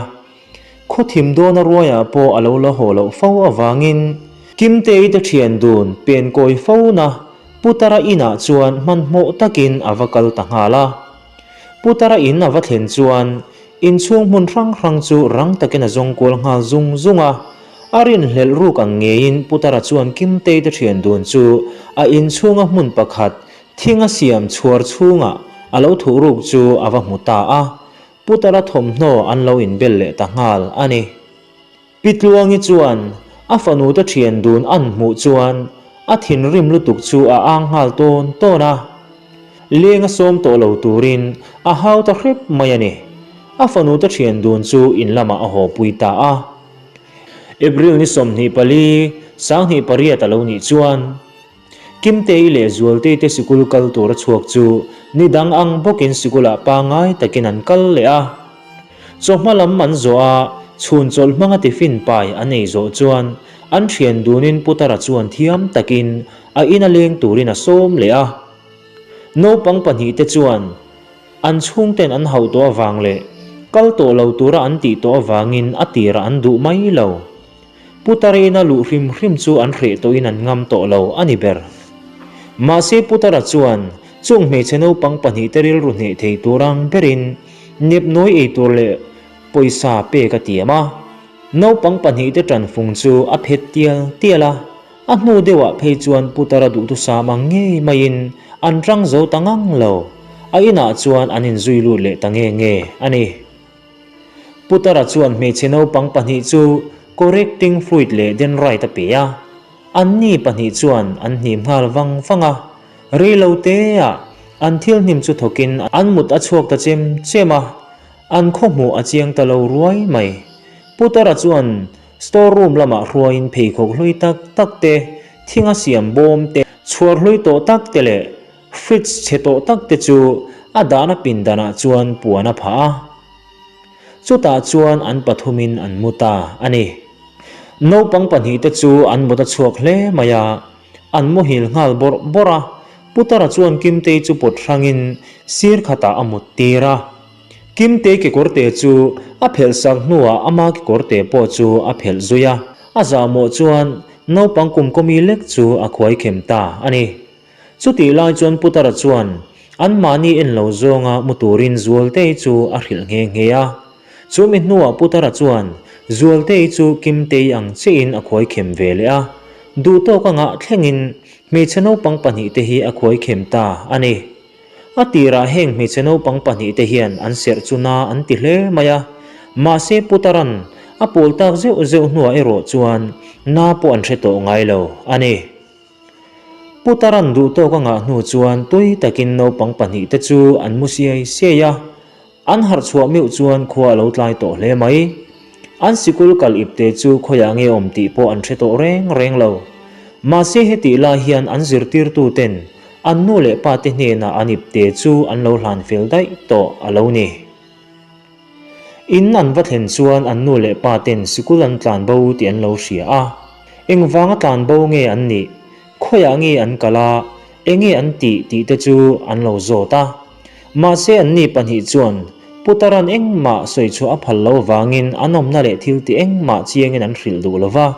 Khawthim dawna ruaiah pawh a lo la haw loh fo avangin Kimtei te thian dun pen kawi fona Putara inah chuan hmanhmawh takin a va kal ta nghal a. Putara in a va thlen chuan inchhung hmun hrang hrang chu rang takin a zawng kual nghal zung zung a. A rinhlelh ruk ang ngeiin Putara chuan Kimtei te thian dun chu a inchhunga hmun pakhat thing a siam chhuar chhungah a lo thuh ruk chu a va hmu ta a. Putara thawmhnaw an lo inbel leh ta nghal a ni. Pi Tluangi chuan a fanu te thian dun an hmuh chuan a thinrim lutuk chu a ang nghal tawn tawn a. Leng a sawm tawh lo turin a hau ta hrep mai a ni. A fanu te thian dun chu in lamah a haw pui ta a. April ni 24, 28 a lo nih chuan Kimtei leh Zualtei te sikul kal tur a chhuak chu ni dang ang bawkin sikulah pangngai takin an kal leh a. Chawhma lam an zawh a, chhun chawlh hmanga tiffin pai an ei zawh chuan an thian dunin Putara chuan thiam takin a ina leng turin a sawm leh a. Naupang pahnihte chuan an chhungten an hauh tawh avang leh kal tawh lo tura an tih tawh avangin a tirah an duh mai lo. Putara ina luh hrim hrim chu an hreh tawhin an ngam tawh lo a ni ber. Mahse Putara chuan chung hmeichhe naupang pahnihte rilru hneh thei tur ang berin nepnawi ei tur leh pawisa pek a tiam a. Naupang pahnihte tanfung chu a phet tial tial a, a hnu deuhah phei chuan Putara duhthusam ang ngei maiin an rang zo ta ngang lo. A inah chuan an inzui lut leh ta nge nge a ni. Putara chuan hmeichhe naupang pahnih chu correcting fluid leh denrite a pe a, anni pahnih chuan an hnim nghal vang vang a, rei lo teah an thil hnim chu thawkin an mut a chhuak ta chem chem a, an khawhmuh a chiang ta lo ruai mai. Putara chuan store room lamah hruaiin pheikhawk hlui tak tak te, thinga siam bawm te, chhuar hlui tawh tak te leh Fridge chhe tawh tak te chu a dahna pindanah chuan puan a phah a, chutah chuan an pathumin an mu ta a ni. Naupang pahnih te chu an mut a chhuak hle mai a, an muhil nghal bawrh bawrh a, Putara chuan Kimtei chu pawt hrangin sir khatah a mut tir a. Kimtei kekawrte chu a phelh sak hnuah ama kekawrte pawh chu a phelh zui a, a zahmawh chuan naupang kum kawmi lek chu a khuai khem ta a ni. Chutih lai chuan Putara chuan anmahni en lo zawnga mu turin Zualtei chu a hrilh nghe nghe a. Chumi hnuah Putara chuan Zualtei chu Kimtei ang chiahin a khuai khem ve leh a, duhtawk anga thlengin hmeichhe naupang pahnihte hi a khuai khem ta a ni. A tirah heng hmeichhe naupang pahnihte hian an serh chu na an ti hle mai a, mahse Putaran a pawl tak zeuh zeuh hnuah erawh chuan na pawh an hre tawh ngai lo a ni. Putaran duh tawk a ngah hnu chuan tui takin naupang pahnihte chu an mu siai siai a, An harh chhuah meuh chuan khua a lo tlai tawh hle mai. An sikul kal ipte chu khawiah nge awm tih pawh an hre tawh reng reng lo. Mahse hetih lai hian an zirtirtu ten an nu leh pa te hnenah an ipte chu an lo hlan fel daih tawh a lo ni. In an va thlen chuan an nu leh pa ten sikul an tlan bo tih an lo hria a. Engvanga tlan bo nge an nih? Khawiah nge an kal a? Enge an tih tih te chu an lo zawt a. Mahse anni pahnih chuan Putaran engmah sawi chhuah a phal lo vangin an awmna leh thil ti engmah chiangin an hrilh duh lo va.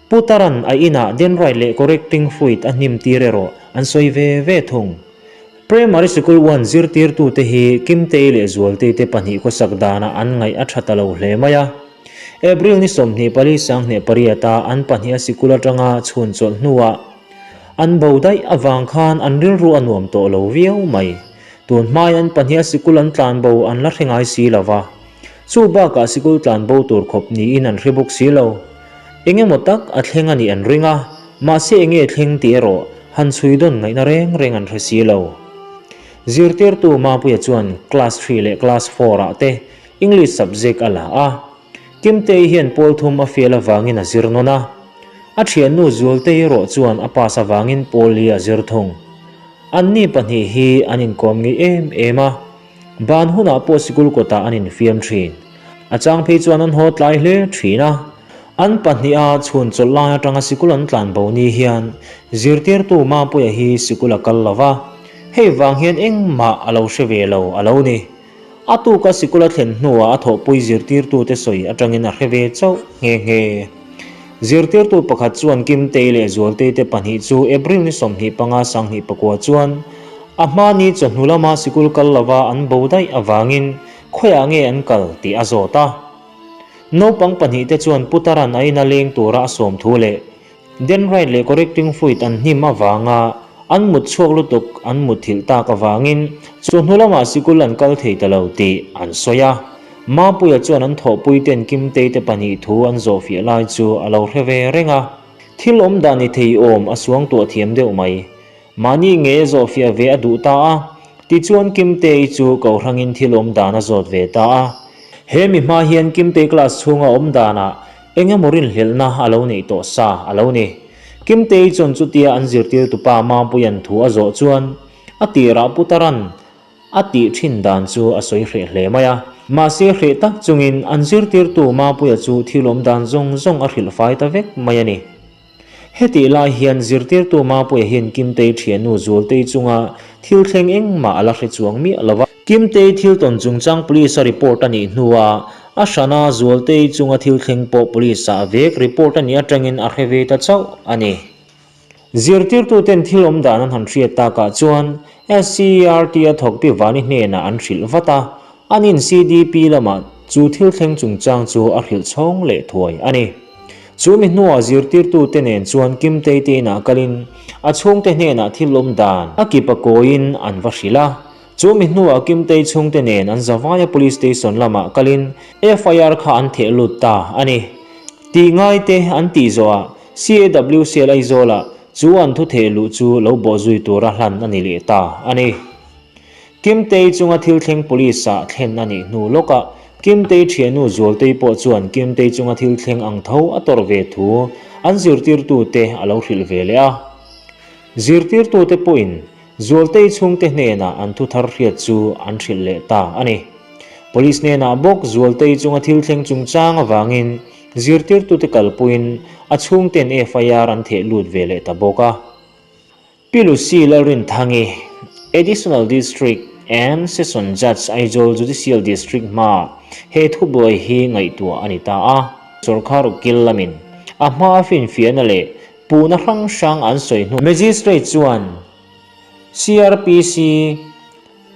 Putaran a inah Denrite leh Correcting Fluid a hnim tir erawh an sawi ve ve thung. Primary Sikul One zirtirtute hi Kimtei leh Zualtei te pahnih khawsak danah an ngaih a tha ta lo hle mai a. April ni 24 28 a an pahniha sikul atanga chhun chawlh hnuah An bo daih avang khan an rilru a nuam tawh lo viau mai. Tun hmai an pahniha sikul an tlan bo an la hre ngai si lo va. Chu bakah sikul tlan bo tur khawp niin an hre bawk si lo. Eng emaw tak a thleng a nih an ring a, mahse eng nge thleng tih erawh han chhui dawn ngaihna reng reng an hre si lo. Zirtirtu Mapuia chuan class three leh class four ah te English subject a la a. Kimtei hian pawl thum a fial avangin a zir nawn a. A thiannu Zualtei erawh chuan a pass avangin pawl li a zir thung. Anni pahnih hi an inkawm ngei em em a, ban hunah pawh sikul kawtah an infiam thin. A chang phei chuan an haw tlai hle thin a. An pahniha chhun chawlh lai atanga sikul an tlan bo ni hian zirtirtu Mapuia hi sikul a kal lo va, hei vang hian engmah a lo hre ve lo a lo ni. A tuka sikul a thlen hnuah a thawhpui zirtirtute sawi atangin a hre ve chauh nghe nghe. Zirtirtu pakhat chuan Kimtei leh Zualtei te pahnih chu April ni 25 29 chuan a hmani chawhnu lama sikul kal lova an bo daih avangin khawiah nge an kal tih a zawt a. Naupang pahnihte chuan Putaran a ina leng tura a sawm thu leh Denrite leh correcting fluid an hnim avanga an mut chhuak lutuk an mutthilh tak avangin chu hnu lamah sikul an kal thei ta lo tih an sawi a. Mapuia chuan an thawhpui ten Kimtei te pahnih thu an zawhfiah lai chu a lo hre ve reng a. Thil awm dan ni thei awm a suangtuah thiam deuh mai. Mahni nge zawhfiah ve a duh ta a, tichuan Kimtei chu kohrangin thil awm dan a zawt ve ta a. He mi hma hian Kimtei class chhunga awm danah eng emaw rinhlelhna a lo neih tawh sa a lo ni. Kimtei chuan chutia an zirtirtupa Mampuia'n thu a zawh chuan a tirah Putaran a tih thin dan chu a sawi hreh hle mai a. Mahse hreh tak chungin an zirtirtu Mapuia chu thil awm dan zawng zawng a hrilh fai ta vek mai a ni. Hetih lai hian zirtirtu Mapuia hian Kimtei thiannu Zualtei chunga thil thleng engmah a la hre chuang miah lo va. Kimtei thil tawn chungchang police a report a nih hnuah a hrana Zualtei chunga thil thleng pawh police ah vek report a nih atangin a hre ve ta chauh a ni. Zirtirtuten thil awm dan an han hriat takah chuan SCERT a thawk pi Vani hnenah an hrilh vat a, anin CDP lamah chu thil thleng chungchang chu a hrilh chhawng leh thuai a ni. Chu mi hnuah zirtirtute nen chuan Kimtei te inah kalin a chhungte hnenah thil awm dan a kip a kawiin an va hrilh a. Chu mi hnuah Kimtei chhungte nen an zavaia Police Station lamah kalin FIR kha an theh lut ta a ni. Tih ngaite an tih zawhah CAW Cell Aizawlah chu an thu theh luh chu lo bawhzui tura hlan a ni leh ta a ni. Kimtei chunga thil thleng police ah thlen a nih hnu lawkah Kimtei thiannu Zualtei pawh chuan Kimtei chunga thil thleng ang tho a tawrh ve thu an zirtirtute a lo hrilh ve leh a. Zirtirtute pawhin Zualtei chhungte hnenah an thu thar hriat chu an hrilh leh ta a ni. Police hnenah bawk Zualtei chunga thil thleng chungchang avangin zirtirtute kalpuiin a chhungten FIR an theh lut ve leh ta bawk a. Pi Lucy Lalrinthangi, Additional District and Session Judge Aizawl Judicial District hmaah he thubuai hi ngaihtuah a ni ta a. Sorkar ukil lamin a hmaa finfiahna leh puhna hrang hrang an sawi hnu. Magistrate chuan CrPC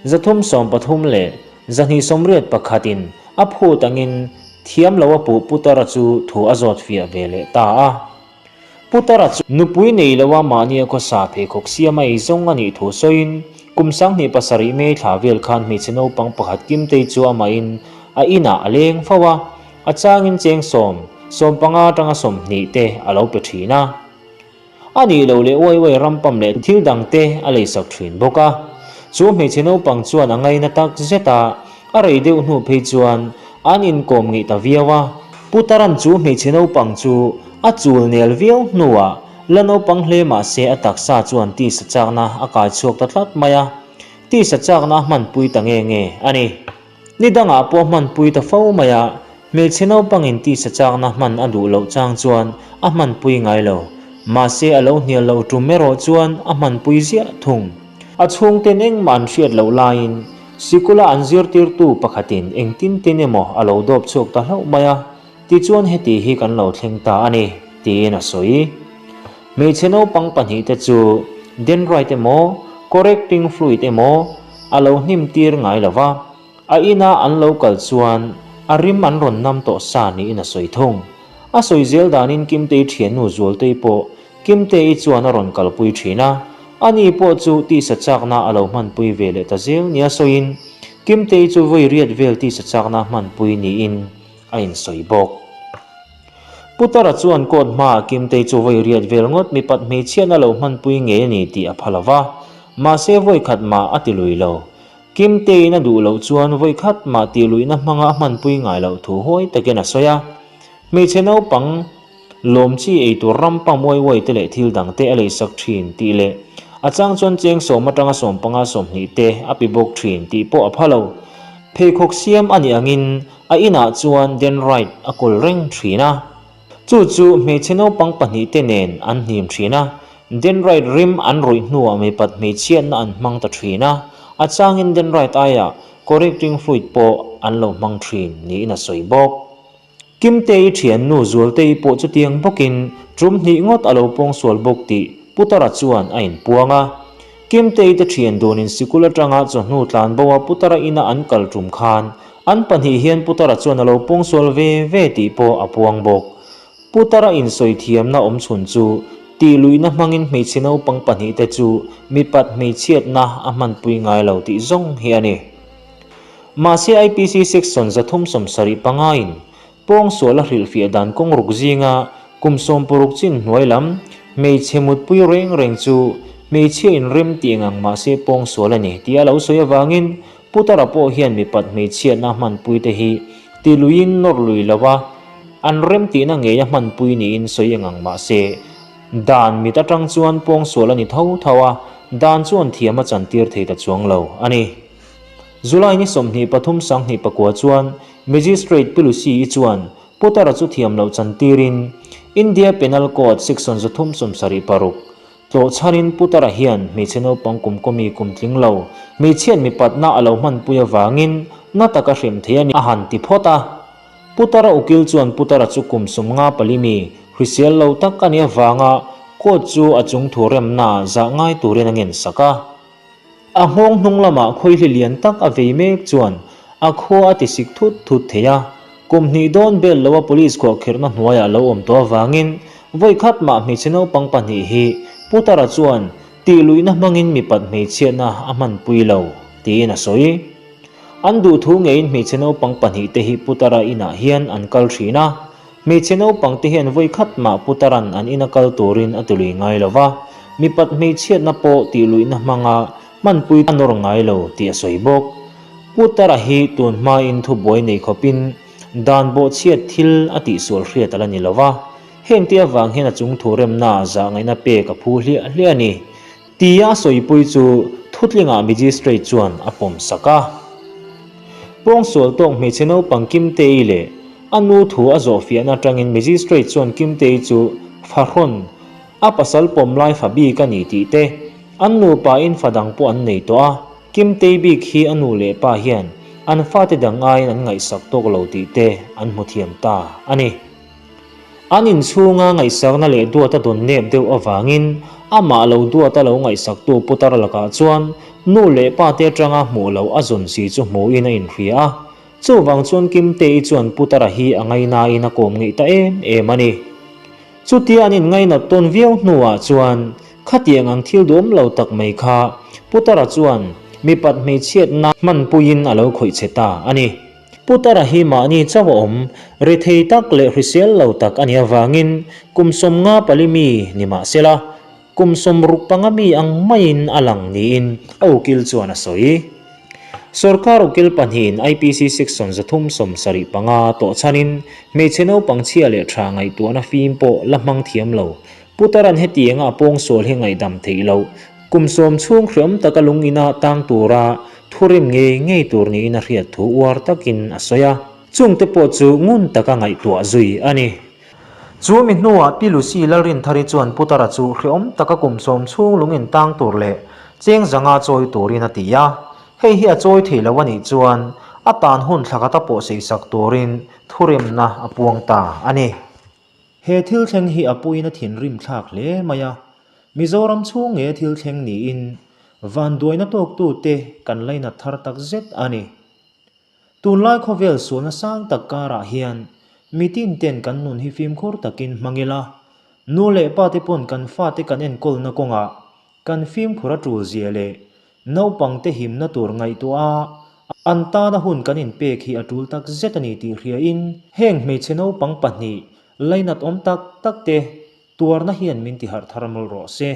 313 leh 281 in a phut angin thiam lo a puh Putara chu thu a zawt fiah ve leh ta a. Putara chu nupui nei lo a mahni a khawsa pheikhawk siam a ei zawng a nih thu sawiin kum 2007 May thla vel khan hmeichhe naupang pakhat Kimtei chu amahin a inah a leng fo a, a changin cheng sawm, sawmpanga atanga 20 te a lo pe thin a. A nih loh leh uai uai rampam leh thil dang te a leisak thin bawk a. Chu hmeichhe naupang chuan a ngaina tak zet a, a rei deuh hnu phei chuan an inkawm ngeih ta viau a. Putaran chu hmeichhe naupang chu a chul nel viau hnuah la naupang hle mah se a taksa chuan tisa chakna a kai chhuak ta tlat mai a, tisa chakna a hmanpui ta nge nge a ni. Ni dangah pawh hmanpui ta fo mai a, hmeichhe naupangin tisa chakna hman a duh loh chang chuan a hmanpui ngai lo. Mahse a lo hnial loh tum erawh chuan a hmanpui ziah thung. A chhungten engmah an hriat loh laiin sikula an zirtirtu pakhatin engtin tin emaw a lo dawp chhuak ta hlauh mai a, tichuan heti hi kan lo thleng ta a ni, tiin a sawi. Hmeichhe naupang pahnihte chu dendrite emaw correcting fluid emaw a lo hnim tir ngai lo va, a ina an lo kal chuan a rim an rawn nam tawh sa niin a sawi thung. A sawi zel danin Kimtei thiannu Zualtei pawh Kimtei chuan a rawn kalpui thin a, ani pawh chu tisa chakna a lo hmanpui ve leh ta zel nia sawiin Kimtei chu vawi riat vel tisa chakna hmanpui niin a insawi bawk. Putara chuan court hmaah Kimtei chu vawi riat vel ngawt mipat hmeichhiatna lo hmanpui ngei a ni tih a pha lo va, mahse vawi khat mah a ti lui lo. Kimteiin a duh loh chuan vawi khat mah tih luihna hmanga a hmanpui ngai loh thu huai takin a sawi a. Hmeichhe naupang lawm chi ei tur rampam uai uai te leh thil dang te a leisak thin tih leh a chang chuan cheng sawm atanga 15 20 te a pi bawk thin tih pawh a pha lo. Pheikhawk siam a nih angin A inah chuan Denwright a kawl reng thin a. Chu chu hmeichhe naupang pahnihte nen an hnim thin a. Denwright rim an rawih hnuah mipat hmeichhiatna an hmang ta thin a. A changin Denwright aiah correcting fluid pawh an lo hmang thin niin a sawi bawk. Kimtei thiannu Zualtei pawh chutiang bawkin tum hnih ngawt a lo pawngsual bawk tih Putara chuan a inpuang a. Kimtei te thian dunin sikul atanga chawhnu tlan bo a Putara ina an kal tum khan an pahnih hian Putara chuan a lo pawngsual ve ve tih pawh a puang bawk. Putara insawi thiamna awm chhun chu tih luihna hmangin hmeichhe naupang pahnih te chu mipat hmeichhiatna a hmanpui ngai lo tih zawng hi a ni. Mahse IPC Section 375 in Pawngsual a hrilhfiah dan kawng ruk zinga kum 16 chin hnuai lam hmeichhe mutpui reng reng chu hmeichhia inrem tih ngang mahse pawngsual a ni tih a lo sawi avangin Putara pawh hian mipat hmeichhiatna hmanpui te hi ti luiin nawr lui lo a, an rem tihna ngei a hmanpui niin sawi ngang mahse dan mit atang chuan pawngsual a ni tho tho a, dan chuan thiam a chantir thei ta chuang lo a ni. July ni 23 2009 chuan Magistrate Pi Lucy-i chuan Putara chu thiam loh chantirin India Penal Code Section 376 tlawh chhanin Putara hian hmeichhe naupang kum kawmi kum tling lo hmeichhiat mipatna a lo hmanpui avangin na taka hrem thei a ni a han ti phawt a. Putara ukil chuan Putara chu kum 54 mi hrisel lo tak a nih avanga court chu a chungthu remna zah ngai turin a ngensak a. A nghawng hnung lamah khawihli lian tak a vei mek chuan a khua a tisik thut thut thei a. Kum hnih dawn bel loa police khuahkhirhna hnuaiah lo awm tawh avangin vawi khat mah hmeichhe naupang pahnih hi Putara chuan tih luihna hmangin mipat hmeichhiatna a hmanpui lo tiin a sawi. An duhthu ngeiin hmeichhe naupang pahnih te hi Putara inah hian an kal thin a. Hmeichhe naupang te hian vawi khat mah Putaran an ina kal turin a ti lui ngai lo va, mipat hmeichhiatna pawh tih luihna hmanga hmanpui a nawr ngai lo tih a sawi bawk. Putara hi tun hmain thubuai nei khawpin dan bawhchhiat thil a tihsual hriat a la ni lo va, hengte avang hian a chungthu remna zah ngaihna pek a phu hliah hliah a ni. Tia a sawipui chu thutlingah Magistrate chuan a pawm sak a. Pawngsual tawk hmeichhe naupang Kimtei leh a nu thu a zawhfiahna atangin Magistrate chuan Kimtei chu fahrawn a pasal pawm lai fa bik a ni tih te, an nupain fa dang pawh an nei tawh a. Kimtei bik hi a nu leh pa hian an fate dang aiin an ngaihsak tawk lo tih te an hmu thiam ta a ni. An inchhunga ngaihsakna leh duat a dawn nep deuh avangin amah lo duat a lo ngaihsaktu putar lakah chuan nu leh pa te atanga hmuh loh a zawn si chu hmuhin a inhria a. Chuvang chuan Kimtei chuan putara hi a ngainain a kawm ngeih ta em em a ni. Chutia an inngainat tawn viau hnuah chuan khatiang ang thil duam lo tak mai kha Putara chuan mipat hmeichhiatna hmanpuiin a lo khawih che ta a ni. Putara hi mahni chauh a awm, rethei tak leh hrisel lo tak a nih avangin kum 54 mi ni mah sela, kum 65 mi ang maiin a lang niin a ukil chuan a sawi. Sorkar ukil pahnihin IPC section 375 tawh chhanin hmeichhe naupang chhia leh tha ngaihtuahna fim pawh la hmang thiam lo. Putaran hetianga a pawngsual hi ngaihdam theih loh. Kum sawm chhung hriawm taka lung ina tang tura thurim ngei ngei tur niin a hriat thu uar takin a sawi a. Chungte pawh chu ngun taka ngaihtuah zui a ni. Chu mi hnuah Pi Lucy Lalrinthari chuan Putara chu hreawm taka kum sawm chhung lung in tang tur leh cheng zanga chawi turin a ti a. Hei hi a chawi thei lo a nih chuan a tan hun thla khat a pawh seisak turin thuremna a puang ta a ni. He thil thleng hi a puiin a thinrim thlak hle mai a. Mizoram chhung nge thil thleng niin vanduaina tawktute kan lainat thar tak zet a ni. Tunlai khawvel sualna sang tak karah hian mitin ten kan nun hi fimkhur takin hmang ila, nu leh pa te pawn kan fate kan enkawlna kawngah kan fimkhur a tul zia leh naupang te himna tur ngaihtuah a an tana hun kan inpek hi a tul tak zet a ni tih hriain heng hmeichhe naupang pahnih lainat awm tak tak te tuarna hian min tiharh thar mawlh rawh se.